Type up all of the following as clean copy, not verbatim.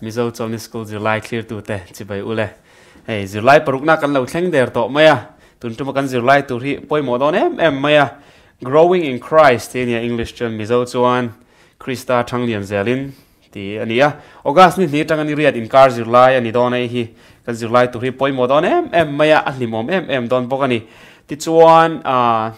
Mizo Chawlhni School zirlai thlirtute chibai ule. Hei zirlai parukna kan lo thleng der tawh mai a, tun tuma kan zirlai tur hi pawimawh dawn em em mai a. Growing in Christ tih a nia English chuan Mizo chuan Krista thanglian zelin tih a ni a. August ni hnih atanga ni riat inkar zirlai a ni dawn a hei hi kan zirlai tur hi pawimawh dawn em em mai a, a hlimawm em em dawn bawk a ni. Tichuan ah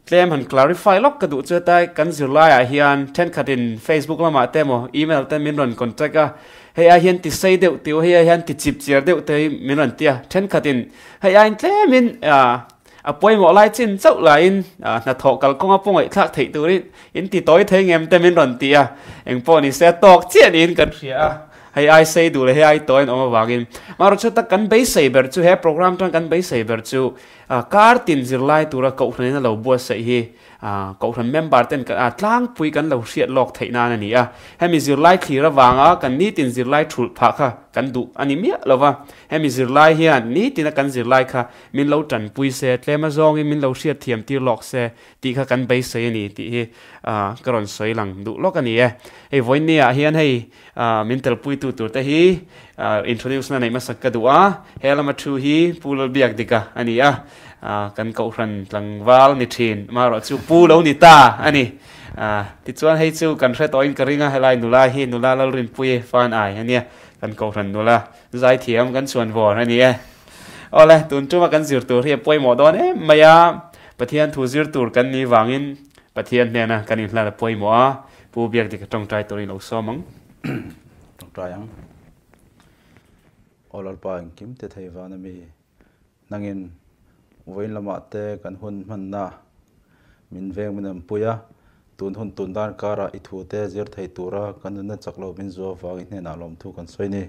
Tlem han clarify lawk ka duh chu hetai kan zirlaiah hian thenkhatin Facebook lamah te emaw email te min rawn contact a, hei ai hian ti sei deuh tih hei ai hian ti chip chiar deuh te hi min rawn ti a, thenkhatin hei aiin tlemin a pawimawh lai chin chauh laiin hnathawh kalkawnga pawh ngaihthlak theih turin in ti tawi thei ngem te min rawn ti a, engpawh ni se tawk chiah niin kan hria a. Hei ai sei duh leh hei ai tawi an awm avangin amaherawhchu kan beisei ber chu he program tan kan beisei ber chu Kar tin zirlai tura Kohhranin a lo buatsaih hi Kohhran member ten tlangpui kan lo hriat lawk theih nan a ni a. Hemi zirlai thlir avanga kan nitin zirlai thulh phah kha kan duh a ni miah lo va. Hemi zirlai hian nitina kan zirlai kha min lo tanpui se, tlem azawngin min lo hriat thiam tir lawk se tih kha kan beisei a ni tih hi ka rawn sawi lang duh lawk a ni e. Hei vawiinniah hian hei Min telpuitu turte hi introduce na neih hmasak ka duh a, he lama thu hi Pu Lalbiak Dika a ni a, kan Kohhran tlangval ni thin, amaherawh chu Pu lo ni ta a ni. Tichuan hei chu kan hre tawhin ka ring a, helai nula hi nula Lalrinpuii fan ai a nia, kan Kohhran nula zaithiam kan chhuan vawr a ni e. Awle, tun tuma kan zir tur hi a pawimawh dawn em mai a, Pathian thu zir tur kan nih vangin Pathian hnena kan inhlan a pawimawh a, Pu Biak dik a tawngtai turin lo sawm ang. Tawngtai ang. Aw Lalpa engkim te thei van ami nangin vawiin lamah te kan hun hmanna min veng min awmpui a, tun hun tun dan karah i thu te zir thei tura kan nunna chak lo min zuah vang i hnenah lawmthu kan sawi ni.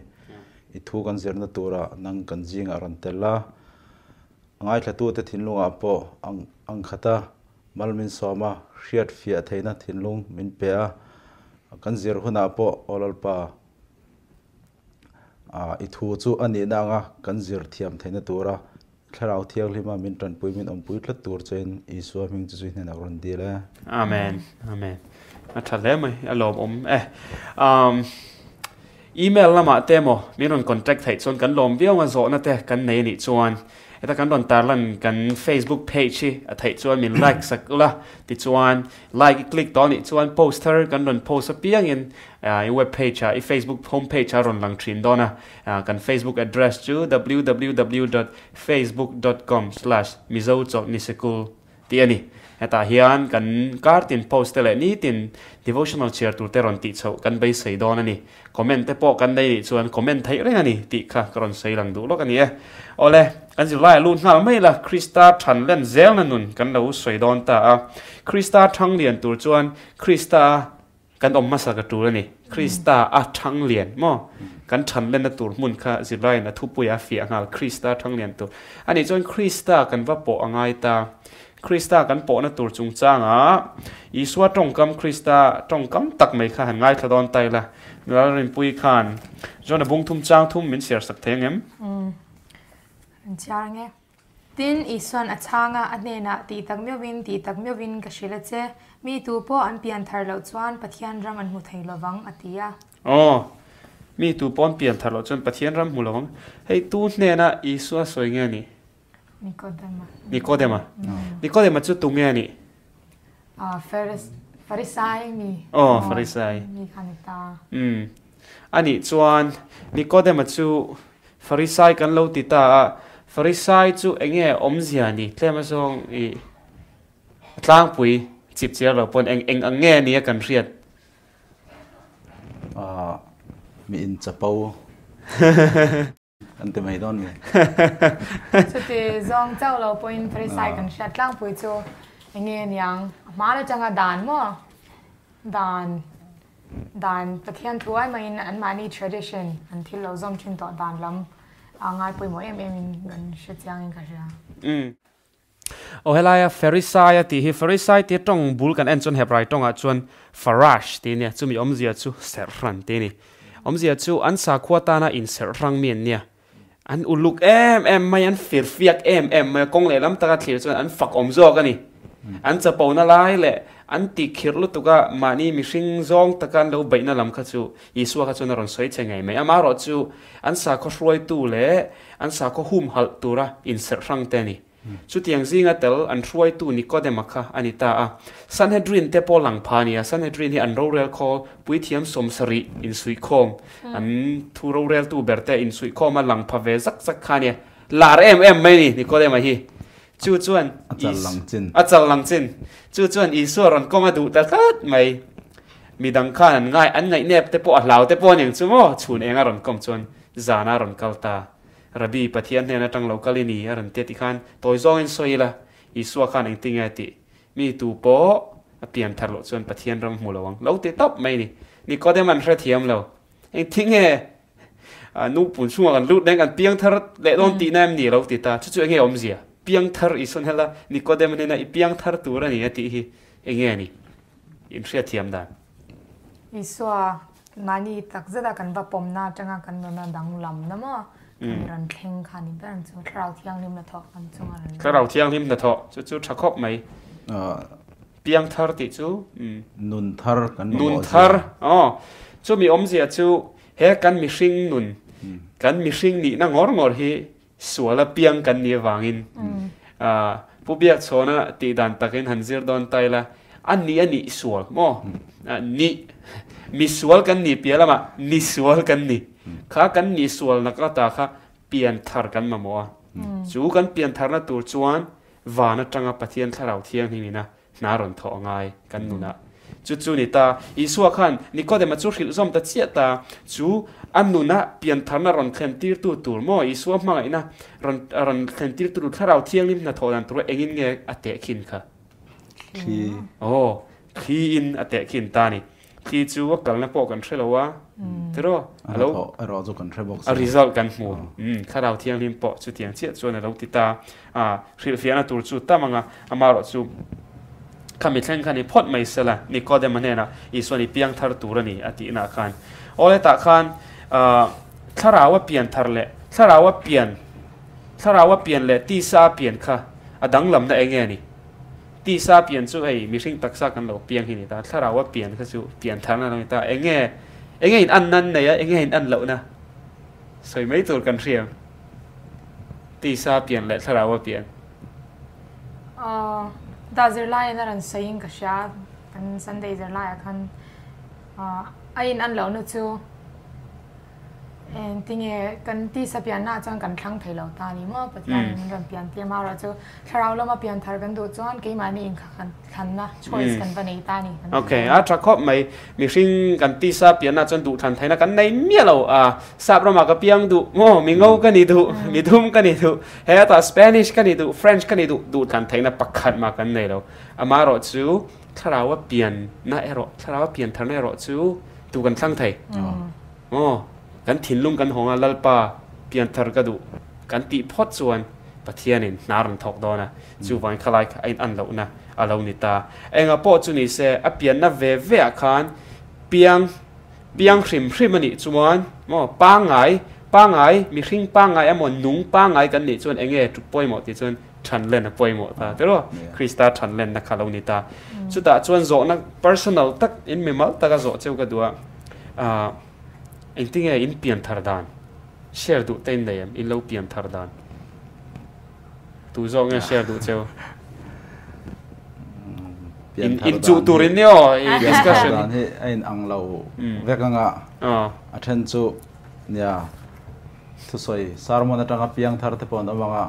I thu kan zirna turah nang kan zingah rawn tel a, ngaithlatute thinlungah pawh ang khata Mal min sawm a, hriat fiah theihna thinlung min pe a, kan zir hunah pawh Aw Lalpa, i thu chu a nihna anga kan zir thiam theihna tura Thlarau Thianghlima min tanpui min awmpui tlat tur chuin Isua hming chu chu hnenah rawn dil e. Amen. Amen. A tha hle mai, a lawmawm e. Um, email lamah te emaw min rawn contact theih chuan kan lawm viau ang a, zawhna te kan nei anih chuan Heta kan rawn tarlan kan Facebook page hi a theih chuan min like sak ula, tichuan like i click tawh anih chuan post thar kan rawn post apiangin i web page ah i Facebook home page ah rawn lang thin dawn a, kan Facebook address chu www dot facebook dot com slash mizo chawlhnisikul tih a ni. Hetah hian kan kar tin post te leh nitin devotional chhiar tur te rawn tih chhoh kan beisei dawn a ni. Comment te pawh kan nei nih chuan comment theih reng a ni tih kha ka rawn sawi lang duh lawk a ni e. Awle, kan zirlai a lut nghal mai la, Krista than len zelna nun kan lo sawi dawn ta a. Krista thang lian tur chuan Krista Kan awm hmasa ka tul a ni. Krista a thang lian maw? Kan than lenna tur hmun kha zirlaiin a thupuia a fiah nghal, Krista thang lian tur. A nih chuan Krista kan va pawh a ngai ta. Krista kan pawhna tur chungchangah Isua tawngkam Krista tawngkam tak mai kha han ngaithla dawn ta ila. Lalrinpuii khan John-a bung thum chang thum min share sak thei angem? Umm. An chhiar ange. Tin, Isua'n a chhang a, a hnenah, Tih tak meuhvin, tih tak meuhvin ka hrilh a che, mi tu pawh an pian thar loh chuan Pathian ram an hmu thei lo vang, a ti a. Aw, mi tu pawh an pian thar loh chuan Pathian ram hmu lo vang. Hei tu hnena Isua sawi nge a nih? Nikodema. Nikodema. Nikodema chu tu nge a nih? Farisai mi. Aw, Farisai. Mi kha ni ta. Umm. A nih chuan Nikodema chu Farisai kan lo ti ta a, Farisai chu eng nge awmzia ni? Tlem azawng i a tlangpui chip chiar lo pawn eng eng ang nge nia kan hriat? Aah mi in chapo kan ti mai dawn nge? Chuti zawng chauh lo pawhin Farisai kan hriat tlangpui chu eng nge niang? A hmaan atanga dan maw? Dan Dan Pathian thu ai maiin anmahni tradition an thil lo zawm thin tawh dan lam a ngai pawimawh em em in kan hre chiang in ka hria. Umm. Aw helaia Pharisai a tih hi Pharisai tia tawng bul kan en chuan Hebrai tawngah chuan Farash tih a nia, chumi awmzia chu serhran tih a ni. Awmzia chu an sakhua tana inserhrang mi an nia. An uluk em em mai, an firfiak em em mai a, kawng lehlam taka thlir chuan an fak awm zawk a ni. An chapona lai leh an tih khirh lutuk a, mahni mihring zawng taka an lo beihna lam kha chu Isua kha chuan a rawn sawi che ngei mai. Amaherawh chu an sakhaw hruaitu leh an sakhaw humhalh tura inserh hrang te a ni. Chutiang zinga tel an hruaitu Nikodema kha a ni ta a. Sanhedrin te pawh lang pha a ni a, Sanhedrin hi an rorel khawl puithiam 70 insuihkhawm, an thu roreltu ber te insuihkhawm a lang pha ve zak zak kha a nia. Lar em em mai a ni Nikodema hi. Chu chuan A chal lang chin. A chal lang chin. Chu chuan Isua rawn kawm a duh ta tlat mai. Midang khan an ngai, an ngaihnep te pawh a hlau te pawh a ni ang chu maw? Chhun eng a rawn kawm chuan zan a rawn kal ta. Rabbi, Pathian hnen atang lo kal i ni, a rawn ti a ti khan tawi zawngin sawi ila, Isua khan engtin nge a tih? Mi tu pawh a pian thar loh chuan Pathian ram hmu lo ang. Lo ti tawp mai ni. Nikodem an hrethiam lo. Engtin nge nu pun chhungah kan lut reng kan piang thar leh dawn tihna em ni a lo ti ta. Chu chu enge awmzia? Piang thar Isuan hela Nikodem hnena i piang thar tur a ni a tih hi enge a ni? Inhriatthiam dan. Isua Mahni tak zeta kan va pawmna atanga kan nuna danglam na maw kan rawn thleng kha ni ber ang chu Thlarau Thianghlim hnathawh kan chunga rawn. Thlarau Thianghlim hnathawh chu chu tha khawp mai. Piang thar tih chu. Nun thar kan mamawh zia. Nun thar aw chumi awmzia chu he kan mihring nun kan mihring nihna ngawr ngawr hi suala piang kan nih avangin Pu Biakchhawna tih dan takin han zir dawn ta ila, a ni a nih sual maw? Ni, mi sual kan nih piah lamah ni sual kan ni. Kha kan nih sualna ka ta kha pian thar kan mamawh a. Chu kan pian tharna tur chuan van atanga Pathian Thlarau Thianghlim ina hna rawn thawh a ngai kan nunah. Chu chu ni ta, Isua khan Nikodema chu hrilh zawm ta chiah ta, chu a nuna piantharna rawn thlen tirtu tur maw, Isua hmangaihna rawn rawn thlen tirtu tur Thlarau Thianghlim hnathawh dan tura engin nge a tehkhin kha? Thli. Aw, thliin a tehkhin ta a ni. Thli chu a kalna pawh kan hre lo a, tiraw? A hnathawh erawh chu kan hre bawk si. A result kan hmu. Thlarau Thianghlim pawh chutiang chiah chuan a lo ti ta. A hrilhfiahna tur chu tam anga amaherawh chu khami thleng kha ni phawt mai sela Nikodema hnenah Isuan i piang thar tur a ni a tihna khan aw hetah khan thlarau a pian thar leh thlarau a pian thlarau a pian leh tisa a pian kha a danglamna eng nge ni? Tisa pian chu hei mihring taksa kan lo piang hi ni ta, thlarau a pian kha chu pian tharna lo ni ta, eng nge eng nge in an nan nei a eng nge in an lohna sawi mai tur kan hria. Tisa pian leh thlarau a pian. Aw, dah zirlaiin a rawn sawiin ka hria, kan Sunday zirlaiah khan a in an lohna chu Engtinge kan tisa piannaah chuan kan thlang thei lo ta a ni maw? Pathianin min rawn pian tir marawh chu thlarau lama pian thar kan duh chuan keimahni inkha kan thlanna, choice, kan va nei ta a ni. Ok, a tha khawp mai. Mihring kan tisa piannaah chuan duh thlan theihna kan nei miah lo. A, sap ramah ka piang duh maw? Mi ngo ka ni duh, mi dum ka ni duh, hetah Spanish ka ni duh, French ka ni duh, duh thlan theihna pakhat mah kan nei lo. Amaherawh chu thlarau a pianna erawh, thlarau a pian tharna erawh chu tu kan thlang thei. Aw, kan thinlung kan hawng a, Lalpa pianthar ka duh kan tih phawt chuan Pathianin hna rawn thawk dawn a, chuvangin khalai kha a in an lohna a lo ni ta. Enga pawh chu ni se, a pianna ve ve ah khan piang piang hrim hrim a nih chuan maw pangngai pangngai mihring pangngai emaw nung pangngai kan nih chuan enge tuk pawimawh tih chuan thanlen a pawimawh ta tiraw Krista thanlenna kha lo ni ta. Chutah chuan zawhna personal tak in mimal taka zawh cheu ka duh a. Ah, engtinge in pian thar dan? Share duh te in nei em? In lo pian thar dan? Tu zawk nge share duh cheu? Pian thar In chuh dan tur hi in ni aw, i pian thar discussion. dan hi a in ang lo vek anga a then chu nia thusawi sermon atanga piang thar te pawh an awm anga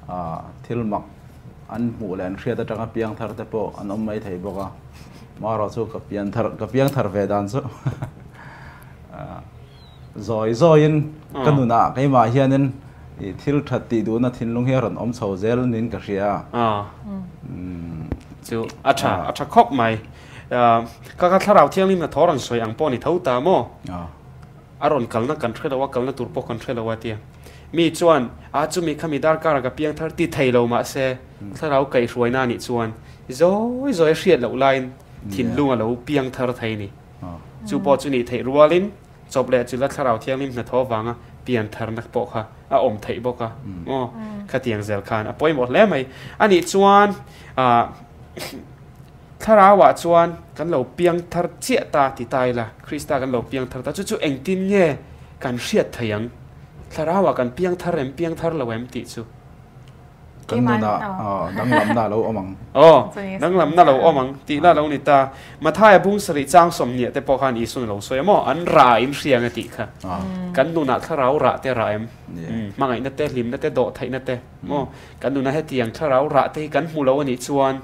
ah thil mak an hmuh leh an hriat atanga piang thar te pawh an awm mai thei bawk a. Marawh chu ka pian thar ka piang thar ve dan chu zawi zawiin ka nunah keimah hianin ih thil that tih duhna thinlung hi a rawn awm chho zel niin ka hria a. Chu a tha a tha khawp mai. Ka ka thlarau thianghlim hnathawh rawn sawi ang pawh ni tho ta maw? A rawn kalna kan hre lo a, kalna tur pawh kan hre lo a tia. Mi chuan, A chumi khami darkar ah ka piang thar ti thei lo mahse, thlarau kaihhruaina anih chuan zawi zawi a hriat loh laiin thinlung a lo piang thar thei a ni. Chu pawh chu nih theih rualin chawp leh chula thlarau thianghlim hnathawh avanga pian tharna pawh kha a awm theih bawk a. Aw, khatiang zel khan a pawimawh hle mai. Anih chuan, ah. Thlarauah chuan kan lo piang thar chiah ta ti ta ila, Krista kan lo piang thar ta, chu chu engtin nge kan hriat thei ang? Thlarauah kan piang thar em, piang thar lo em tih chu. Kan nunah danglamna a lo awm ang. Aw, danglamna a lo awm ang tih lah lo ni ta. Mathaia bung sarih chang sawmhniah te pawh khan Isuan a lo sawi a maw? An rah in hria ang a tih kha. Kan nunah thlarau rah te rah em? Hmangaihna te, hlimna te, dawhtheihna te maw? Kan nunah hetiang thlarau rah te hi kan hmu lo a nih chuan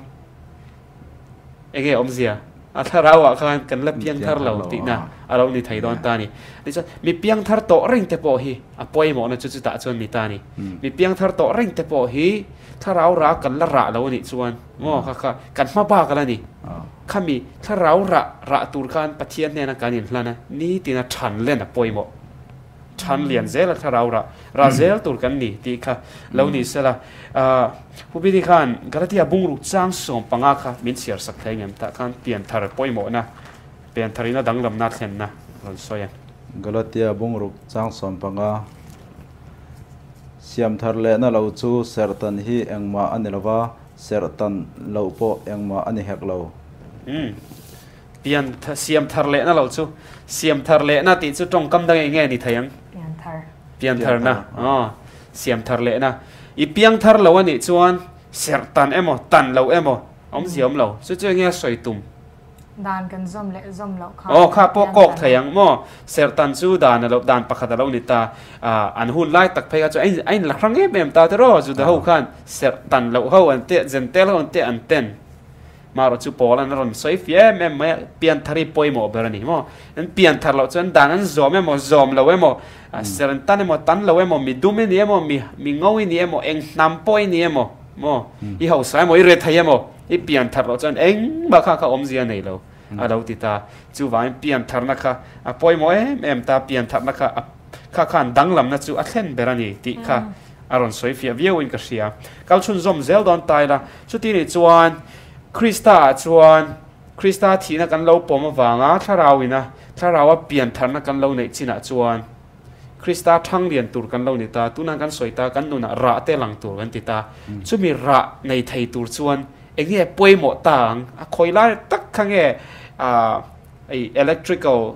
enge awmzia? A thlarau ah khan kan la piang thar lo tihna a lo ni thei dawn ta a ni. Tichuan mi piang thar tawh reng te pawh hi a pawimawhna chu chutah chuan ni ta a ni. Mi piang thar tawh reng te pawh hi thlarau rah kan la rah lo a nih chuan maw kha kha kan hma bak a la ni. Khami thlarau rah rah tur khan Pathian hnena kan inhlan a, nitina than len a pawimawh. Than lian zel a thlarau rah rah zel tur kan ni tih kha lo ni sela. Hubili khan Galatia bungruk chang 15 kha min chhiar sak thei ngem tah khan pianthar pawimawhna, piantharina danglamna thlenna rawn sawi a. Galatia bungruk chang 15 Siamthar lehna lo chu serhtan hi engmah a ni lova, serhtan loh pawh engmah a ni hek lo. Pian siam thar lehna lo chu siam thar lehna tih chu tawngkam dang eng nge ni thei ang? Pian thar. Pian tharna. Aw, siam thar lehna. I piang thar lo a nih chuan serh tan emaw tan lo emaw awmzia awm lo. Chu chu eng nge a sawi tum? Dan kan zawm leh zawm loh kha. Aw, kha pawh kawk thei ang maw? Serh tan chu dan a lo dan pakhat a lo ni ta. An hun lai tak phei kha chu a inla hrang em em ta tiraw? Juda ho khan serh tan loh ho an te, Jentail ho an te an ten. Marawh chu Paul an rawn sawi fia em em mai a, pianthar hi pawimawh ber a ni maw? An pianthar loh chuan dan an zawm emaw, zawm lo emaw, ser an tan emaw, tan lo emaw, mi dum i ni emaw, mi mi ngo i ni emaw, eng hnam pawh i ni emaw, maw? I hausa emaw, i rethei emaw, i pianthar loh chuan engmah kha kha awmzia a nei lo a lo ti ta. Chuvangin piantharna kha a pawimawh em em ta, piantharna kha a kha khan danglamna chu a thlen ber a ni tih kha a rawn sawi fiah viauin ka hria. Kal chhunzawm zel dawn ta ila, chuti nih chuan Krista ah chuan Krista thihna kan lo pawm avanga thlarauina thlaraua piantharna kan lo neih chinah chuan Krista thang lian tur kan lo ni ta, tunah kan sawi ta kan nunah rah te lang tur kan ti ta. Chumi rah nei thei tur chuan eng nge pawimawh ta ang? A khawi lai tak kha nge electrical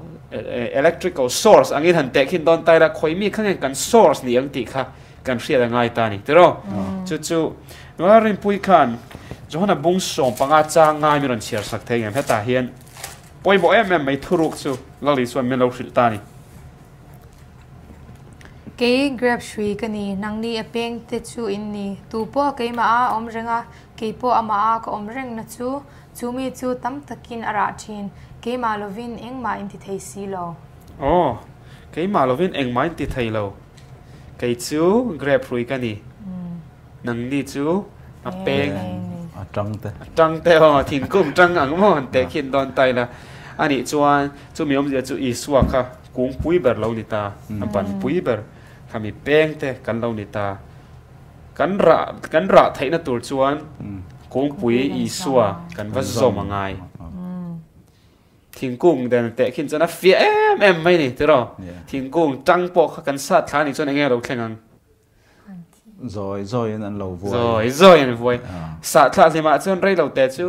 electrical source angin han teh khin dawn ta ila khawi mi kha nge kan source ni ang tih kha kan hriat a ngai ta a ni tiraw chu chu nula rinpui khan Johana bung 15 chang ngai mi rawn chhiar sak thei ngem hetah hian pawimawh em em mai thuruk chu Lali chuan min lo hrilh ta a ni. Kei grape hrui ka ni, nangni a peng te chu in ni. Tu pawh keimah a awm reng a, kei pawh amah a ka awm reng na chu Chu mi chu tam takin a rah thin, keimah lovin engmah in ti thei si lo. Aw, keimah lovin engmah in ti thei lo. Kei chu grape hrui ka ni. Nangni chu a peng. A tang te. A tang te aw, thingkung tang ang maw han teh khin dawn ta ila. A nih chuan chumi awmzia chu Isua kha kungpui ber lo ni ta, a banpui ber khami peng te kan lo ni ta. Kan rah kan rah theihna tur chuan kungpui Isua kan va zawm a ngai. Thingkung den teh khin chuan a fiah em em mai ni tiraw? Thingkung tang pawh kha kan sat thla anih chuan enge lo thleng ang? Zawi zawiin an lo vuai. Zawi zawiin an vuai. Sah thlah hlimah chuan rei lo te chu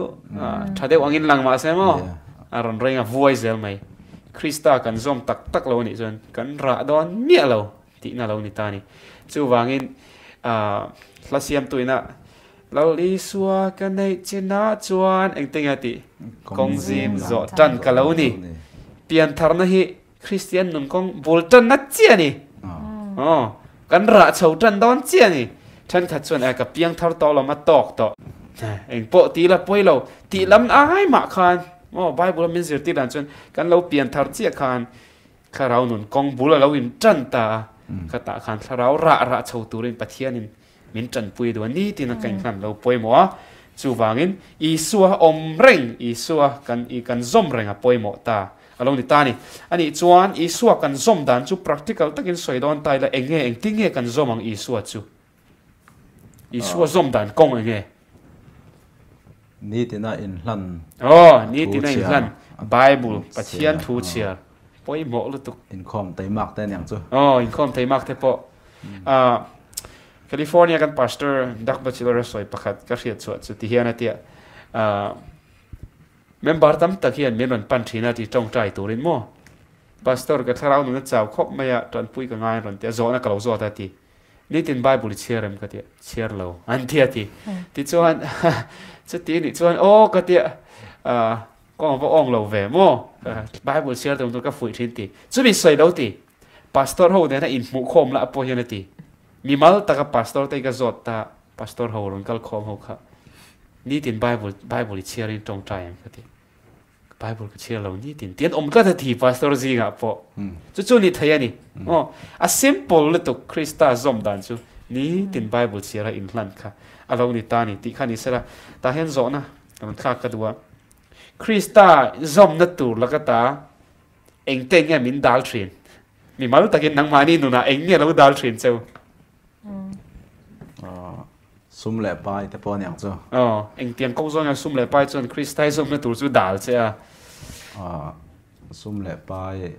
tha deuh angin lang mahse maw a rawn reng a vuai zel mai. Krista kan zawm tak tak lo anih chuan kan rah dawn miah lo. Tihna lo ni ta a ni. Chuvangin hla siamtuina Lal Isua ka neih chinah chuan engte nge tih kawng zim zawh tan ka lo ni. Piantharna hi Kristian nun kawng bul tanna chiah a ni. Aw, kan rah chho tan dawn chiah a ni. Thenkhat chuan ka piangthar tawh lo ma tawk tawh. Engpawh ti la pawi lo tih lam ai mah khan aw Bible a min zirtir dan chuan kan lo pianthar chiah khan Thlarau nun kawng bul a lo in tan ta a, ka tah khan thlarau rah rah chho turin Pathianin min tanpui duh a ni tiin a ka inhlan lo pawimawh a. Chuvangin Isua awm reng, Isua kan i kan zawm reng a pawimawh ta a lo ni ta a ni. Anih chuan Isua kan zawm dan chu practical takin sawi dawn ta ila eng nge engtin nge kan zawm ang Isua chu? Isua zawm dan kawng eng nge? Nitina inhlan Aw, nitina inhlan Bible, Pathian thu chhiar pawimawh lutuk. Inkhawm teimak te aniang chu. Aw, inkhawm teimak te pawh. California kan pastor Doug Batchelor a sawi pakhat ka hriat chhuah chu ti hian a tia. Member tam tak hian min rawn pan thin a ti tawngtai turin maw? Pastor ka thlarau nuna chau khawp mai a, tanpui ka ngai an rawn ti a, zawhna ka lo zawt a ti. Nitin Bible i chhiar em ka ti a, chhiar lo an ti a ti. Tichuan chuti nih chuan aw ka ti a, kawng va awng lo ve maw? Bible chhiar tur ka fuih thin ti. Chumi sawi lo ti. Pastor ho nena inhmuhkhawm lah pawh hian a ti. Mimal taka pastor te hi ka zawt ta, pastor ho rawn kal khawm ho kha nitin Bible Bible i chhiar in tawngtai ang ka ti. Bible ka chhiar lo nitin ti an awm tlat a ti pastor zingah pawh. Chu chu ni thei a ni. Aw a simple lutuk Krista zawm dan chu nitin Bible chhiar a inhlan kha a lo ni ta ni tih kha ni sela tah hian zawhna kan thlak ka duh a. Krista zawmna tur laka ta Engte nge min dal thin? Mimal takin nangmahni nunah eng nge lo dal thin cheu? Sum leh pai te pawh a niang chu. Aw, engtiang kawng zawng hian sum leh pai chuan Krista zawmna tur chu dal che a? Sum leh pai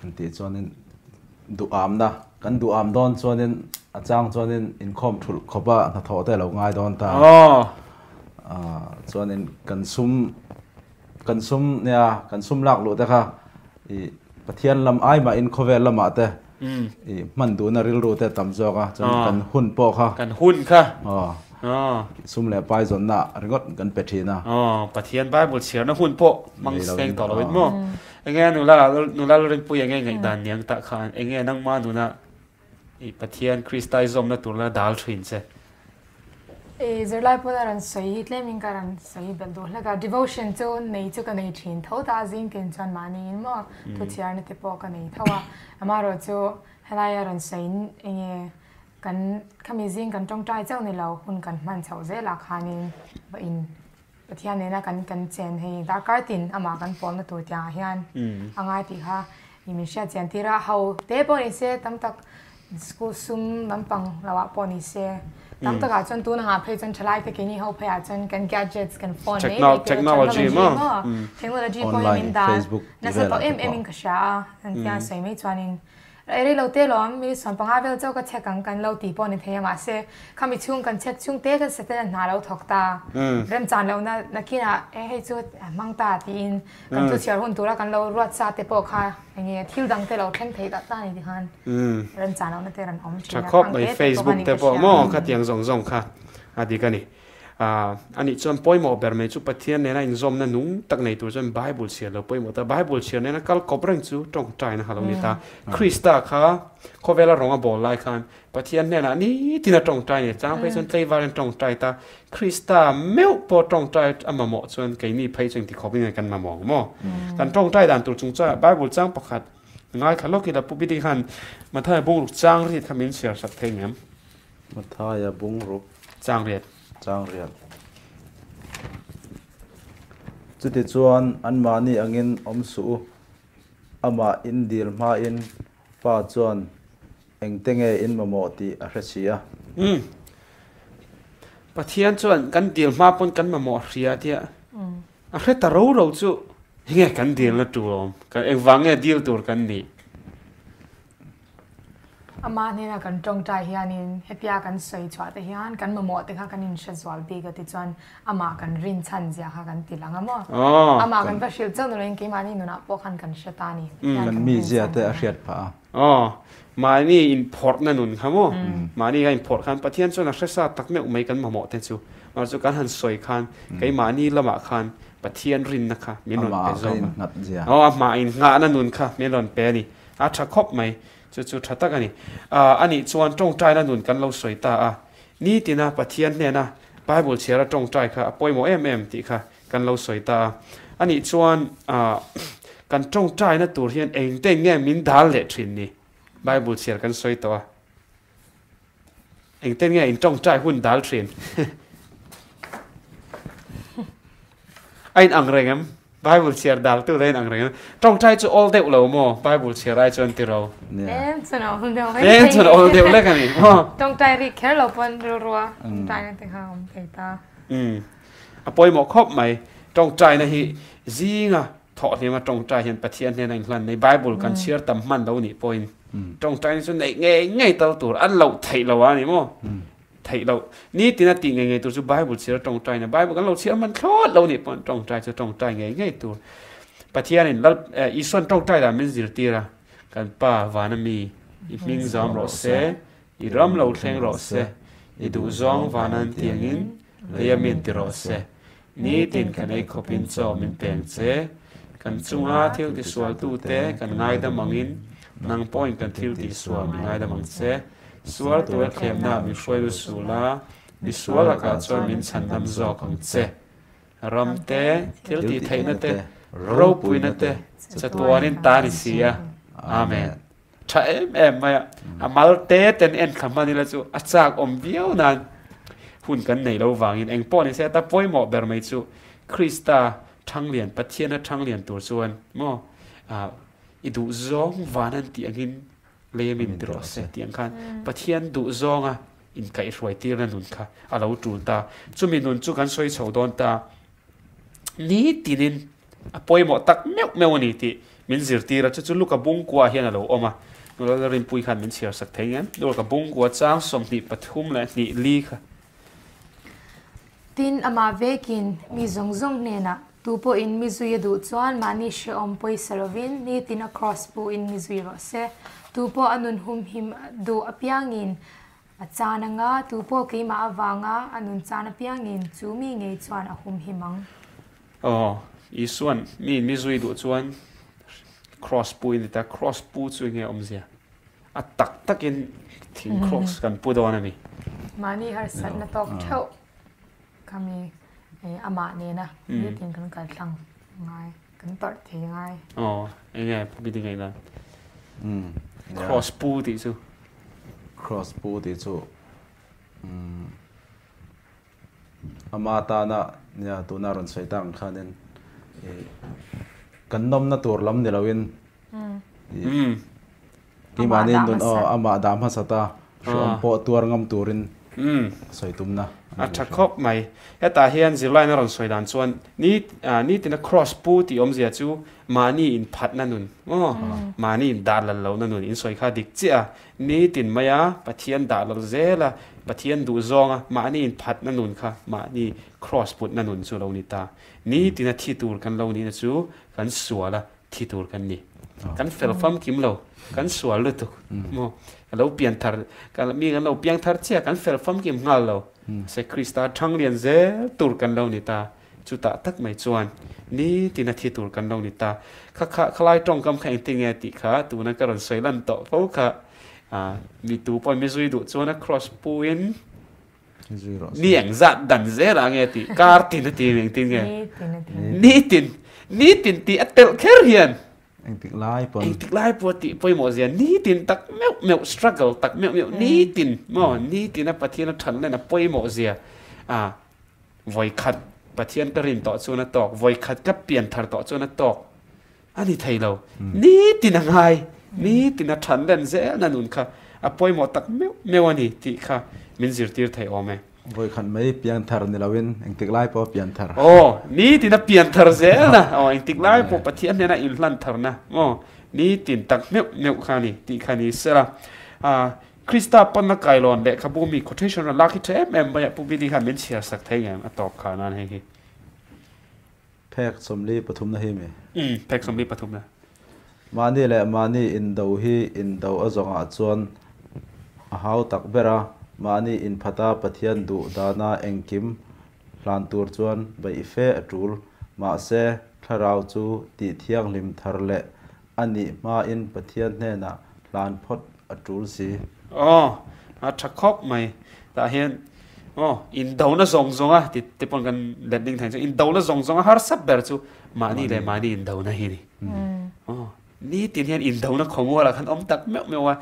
han tih chuanin duhamna, kan duham dawn chuanin a chang chuanin inkhawm thulh khawpa hnathawh te a lo ngai dawn ta. Chuanin kan sum Kan sum nia, kan sum lak luh te kha i Pathian lam ai mahin khawvel lamah te i hman duhna rilru te a tam zawk a, chuan kan hun pawh kha. Kan hun kha. Aw. Sum leh pai zawnna ringawt kan pe thin a. Aw, Pathian Bible chhiarna hun pawh hmang seng tawh loin maw? Enge nula nula Lalrinpuii enge ngaihdan niang tah khan enge nangma nuna i Pathian Krista i zawmna tur la dal thin che. I zirlai pawn a rawn sawi hi tlemin ka rawn sawi belh duh hlek a, devotion chu nei chu ka nei thin tho ta a, zing tin chuan mahni in maw thu chhiarna te pawh ka nei tho a, amaherawh chu helai a rawn sawi enge kan khami zing kan tawngtai chauh ni lo hun kan hman chhoh zelah khanin va in Pathian nena kan kan chen hei darkar tin amah kan pawlna tur tiangah hian a ngai tih kha i min hriat chian tir a, ho te pawh ni se tam tak school sum lampang lo ah pawh ni se tam takah chuan tun angah phei chuan thalai te keini ho phei ah chuan kan gadgets kan phone mai mai te technology maw technology pawh hi min dan nasa tawh em em in ka hria a an tia sawi mai chuanin Rei rei lo te lawm, mi 15 vel chauh ka check ang kan lo ti pawh ni thei a, mahse khami chhung kan check chhung te khan Satan a hna lo thawk ta, remchan lohna nakinah e hei chu a hmang ta tiin kan thu chhiar hun tura kan lo ruat sa te pawh kha enge thil dang te lo thleng thei tak ta ni ti khan remchan lohna te rawn awm thin a, ang te te pawh khan in ka hria. Maw khatiang zawng zawng kha a dik a ni. Anih chuan pawimawh ber mai chu Pathian nena inzawmna nung tak nei tur chuan Bible chhiar lo pawimawh ta. Bible chhiar nena kal kawp reng chu tawngtaina kha lo ni ta. Krista kha khawvela rawng a bawl lai khan Pathian hnenah nitin a tawngtai ni. Chang phei chuan tlaivarin tawngtai ta. Krista meuh pawh tawngtai a mamawh chuan keini phei chu engti khawpin nge kan mamawh ang maw? Kan tawngtai dan tur chung chuan Bible chang pakhat ngaithla lawk ila Pu Bidi khan Mathaia bungruk chang riat kha min chhiar sak thei ngem? Mathaia bungruk Changriat. Changriat. Chutichuan anmahni angin awm suh u, amah in dil hmain Pa chuan engte nge in mamawh tih a hre si a. Umm. Pathian chuan kan dil hma pawn kan mamawh a hria tia a hre ta ro ro chu enge kan dilna tur awm, engvang nge dil tur kan nih? Amah hnena kan tawngtai hianin hetia kan sawi chhuah te hian kan mamawh te kha kan inhre zual bik a tichuan amah kan rin chhan zia kha kan ti lang a maw? Amah kan va hrilh chauh nulain keimahni nunah pawh khan kan hre ta a ni. Kan mizia te a hriat phah a. Aw, mahni inphawrhna nun kha maw? Mahni kan inphawrh khan Pathian chuan a hre sa tak meuh mai kan mamawh te chu. Mahse chu kan han sawi khan keimahni lamah khan Pathian rinna kha min rawn pe zawk a. Aw, amah innghahna nun kha min rawn pe a ni. A tha khawp mai. Chu chu tha tak a ni. Anih chuan tawngtaina nun kan lo sawi ta a. Nitina Pathian hnena Bible chhiara tawngtai kha a pawimawh em em tih kha kan lo sawi ta a. Anih chuan kan tawngtaina tur hian engte nge min dal leh thin ni? Bible chhiar kan sawi tawh a. Engte nge in tawngtai hun dal thin? A in ang reng em? Bible chhiar dal tu la in ang reng em? Tawngtai chu awl deuh lo maw? Bible chhiar ai chuan ti ro. Em chuan awl deuh mai. Em chuan awl deuh lek a ni maw? Tawngtai ri kher lo pawn rilrua tawngtai na te kha awm thei ta. Um. A pawimawh khawp mai. Tawngtaina hi zinga thawhhlima tawngtai hian Pathian hnena inhlan nei Bible kan chhiar tam hman lo nih pawhin tawngtaina chu neih ngei ngei tal tur an loh theih lo a ni maw? Theih loh. Nitin a tih ngei ngei tur chu Bible chhiar a tawngtai na. Bible kan lo chhiar hman thlawt lo nih pawh tawngtai chu tawngtai ngei ngei tur. Pathianin Lal Isuan tawngtai dan min zirtir a, Kan Pa vana mi, i hming zam rawh se, i ram lo thleng rawh se, i duhzawng vana an tiangin leia min ti rawh se. Nitin kan ei khawpin chaw min peng che. Kan chunga thil tisualtute kan ngaidam angin nang pawhin kan thil tihsual min ngaidam ang che. Sual tura thlemna min hruai lut sul a, misual lakah chuan min chhandam zawk ang che. Ram te, thil tihtheihna te, ropuina te chatuanin ta ni si a. Amen. Tha em em mai a, a mal te ten en thla hman ila chu a chak awm viau nan hun kan nei lo vangin eng pawh ni se ta pawimawh ber mai chu Krista Thanglian Pathiana Thanglian tur chuan maw i duh zawng van an tih angin lei a min ti rawh se tih ang khan Pathian duh zawnga inkaihhruai tirna nun kha a lo tul ta. Chumi nun chu kan sawi chho dawn ta. Nitinin a pawimawh tak meuh meuh a ni tih min zirtir a, chu chu Luka Bungkua hian a lo awm a, Nula Rinpuii khan min chhiar sak thei ngem? Luka Bungkua chang 23 leh hnih li kha. Tin, amah vekin mi zawng zawng hnenah, Tu pawhin mi zui a duh chuan mahni hrehawm pawisa lovin nitin a kraws puhin mi zui rawh se. Tu pawh a nun humhim duh apiangin A chan anga tu pawh keimah avanga a nun chan apiangin chu mi ngei chuan a humhim ang. Aw, Isuan mi mi zui duh chuan cross pu in ti ta, cross pu chu enge awmzia? A tak takin thing cross kan pu dawn a ni. Mahni harsatna tawk theuh kha mi amah nena nitin kan kal thlang ngai, kan tawrh thei ngai. Aw, enge pu bi dingaih dan? Cross pu tih chu. Cross pu tih chu ama tana nia tuna rawn sawi tak ang khanin kan nawmna tur lam ni loin keimahni nun aw amah dah hmasa ta hreawm pawh tuar ngam turin sawi tumna a tha khawp mai. Hetah hian zirlaina rawn sawi dan chuan ni nitina cross pu tih awmzia chu Mahni inphatna nun maw? Mahni indah lal lohna nun in sawi kha dik chiah a, nitin maia Pathian dah lal zela Pathian duh zawnga mahni inphatna nun kha mahni cross putna nun chu lo ni ta. Nitina thi tur kan lo nihna chu kan suala thi tur kan ni. Kan fel famkim lo, kan sual lutuk maw? Ka lo pian thar, mi kan lo piang thar chiah kan fel famkim nghal lo. Mahse Krista thanglian zel tur kan lo ni ta. Chutah tak mai chuan nitin a thi tur kan lo ni ta. Kha kha khalai tawngkam kha engtin nge tih kha tuna ka rawn sawi lan tawh fo kha. Mi tu pawhin mi zui duh chuan a cross pu in ni eng zat dan zel ah nge tih kar tin a ti engtin nge nitin nitin tih a telh kher hian engtik lai pawn engtik lai pawh tih pawimawh zia nitin tak meuh meuh struggle tak meuh meuh nitin maw nitin a Pathian a than len a pawimawh zia a Vawi khat Pathian ka rin tawh chuan a tawk, vawi khat ka pian thar tawh chuan a tawk a ni thei lo. Nitin a ngai, nitin a than len zelna nun kha a pawimawh tak meuh meuh a ni tih kha min zirtir thei awm e. Vawi khat mai pian thar ni loin engtik lai pawh pian thar. Aw, nitin a pian thar zelna, aw engtik lai pawh Pathian hnena inhlan tharna, aw nitin tak meuh meuh kha a ni tih kha ni sela. Krista pawnna kailawn lehkhabu mi quotation rawn lak hi tha em em mai a, Pu Billy khan min chhiar sak thei ngem a tawp kha nan hei hi. Phek 43 na hi mi? Umm, phek 43 na. Mahni leh mahni indo hi indo a zawngah chuan a hau tak ber a, mahni inphata Pathian duh dana engkim hlan tur chuan beih fe a tul. Mahse, thlarau chu tih thianghlim thar leh A nih hmain Pathian hnenah hlan phawt a tul si. Aw, a tha khawp mai. Tah hian aw, indona zawng zawng a ti te pawn kan let ding thei chu indona zawng zawng a harsa ber chu mahni leh mahni indona hi a ni. Aw, nitin hian indona khawmualah khan awm tak meuh meuh a,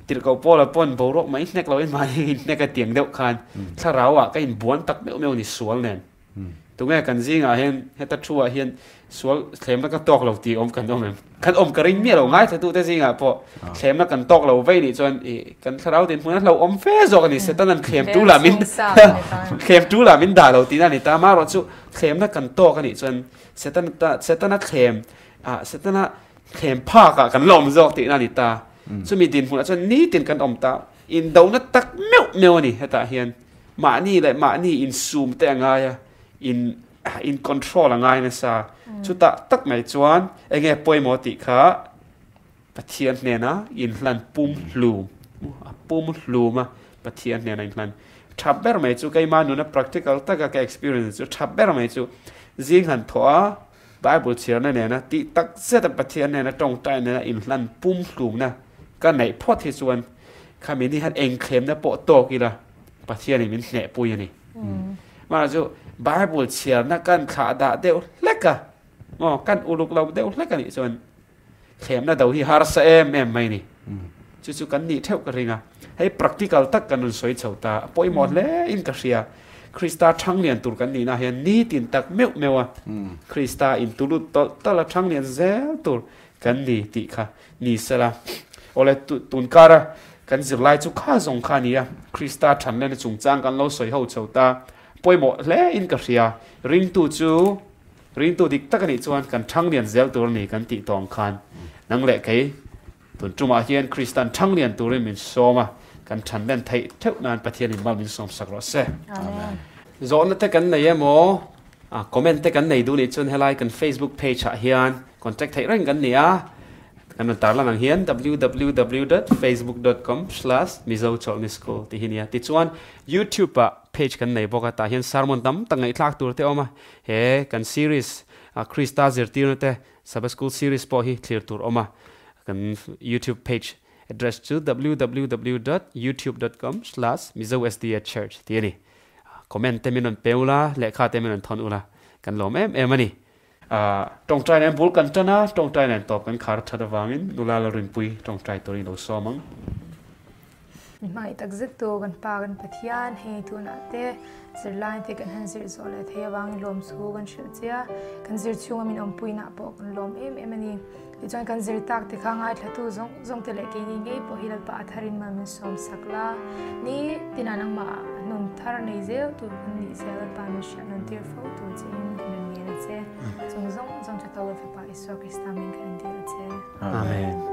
tirhkoh Paula pawn boruak mai hnek loin mahni inhnek a tiang deuh khan thlarauah ka inbuan tak meuh meuh a ni sual nen. Tunge kan zingah hian heta thu ah hian sual thlemna ka tawk lo tih awm kan awm em? Kan awm ka ring miah lo ngai thlatu te zingah pawh thlemna kan tawk lo vei nih chuan i kan thlarau din hmun a hlo awm fe zawk a ni. Satan an thlem tu lah min thlem tu lah min dah lo tihna a ni ta. Amaherawh chu thlemna kan tawk a nih chuan Satan ta Setana thlem ah Setana thlem phak ah kan la awm zawk tihna a ni ta. Chumi dinhmunah chuan nitin kan awm ta. Indona tak meuh meuh a ni hetah hian. Mahni leh mahni insum te a ngai a, in in control a ngai nasa. Chutah tak mai chuan enge pawimawh tih kha Pathian hnena inhlan pum hlum, a pum hlum a Pathian hnena inhlan. Tha ber mai chu keimah nuna practical taka ka experience chu tha ber mai chu zing han thawh a, Bible chhiarna nena tih tak zeta Pathian nena tawngtai nena inhlan pum hlumna ka neih phawt hi chuan khami ni hian engthlemna pawh tawk ila Pathianin min hnehpui a ni. Mahse chu Bible chhiarna kan thlah dah deuh hlek a, maw kan uluk lo deuh hlek a nih chuan thlemna do hi harsa em em mai a ni. Chu chu kan nih theuh ka ring a. Hei practical tak kan rawn sawi chho ta, a pawimawh hle in ka hria. Krista thanglian tur kan nihna hian nitin tak meuh meuh a, Krista intulut tawlh tawlh a thanglian zel tur kan ni tih kha ni sela. Awle tunkara kan zirlai chu kha zawng kha a ni a, Krista thanlena chungchang kan lo sawi ho chho ta, pawimawh hle in ka hria. Ringtu chu ringtu dik tak a nih chuan kan thanglian zel tur a ni kan tih tawng khan nang leh kei Tun tumah hian Kristan thanglian turin min sawm a, kan thanlen theih theuh nan Pathianin mal min sawm sak rawh se. Amen. Zawhna te kan nei emaw, comment te kan nei duh nih chuan helai kan Facebook page ah hian contact theih reng kan ni a, kan rawn tarlan ang hian www dot facebook dot com slash mizo chawlhni school tih hi nia. Tichuan YouTube ah page kan nei bawk a, tah hian sermon tam tak ngaihthlak tur te a awm a, he kan series Krista zirtirna te Sabbath School series pawh hi thlir tur awm a, kan YouTube page address chu www dot youtube dot com slash mizosdachurch tih a ni. Comment te min rawn pe ula, lehkha te min rawn thawn ula, kan lawm em em a ni. Tawngtai nen bul kan tan a, tawngtai nen tawp kan khar that avangin nula la rinpui tawngtai turin lo sawm ang. Mi hmangaih tak zet tu kan Pa kan Pathian hei tunah te zirlai te kan han zir zawh leh thei avangin lawm chu kan hrilh che a, kan zir chhunga min awmpuina pawh kan lawm em em a ni. Tichuan kan zir tak te kha ngaithlatu zawng zawng te leh keini ngei pawh hi Lalpa a tharin mal min sawm sak la, ni tinah nangmah hnun thar nei zel tur kan nih zia Lalpa min hriat nawn tir fo tur che in kan rawn ngen a che. Chung zawng zawng chu Tawlfapa Isua Krista min kan intir a che. Amen.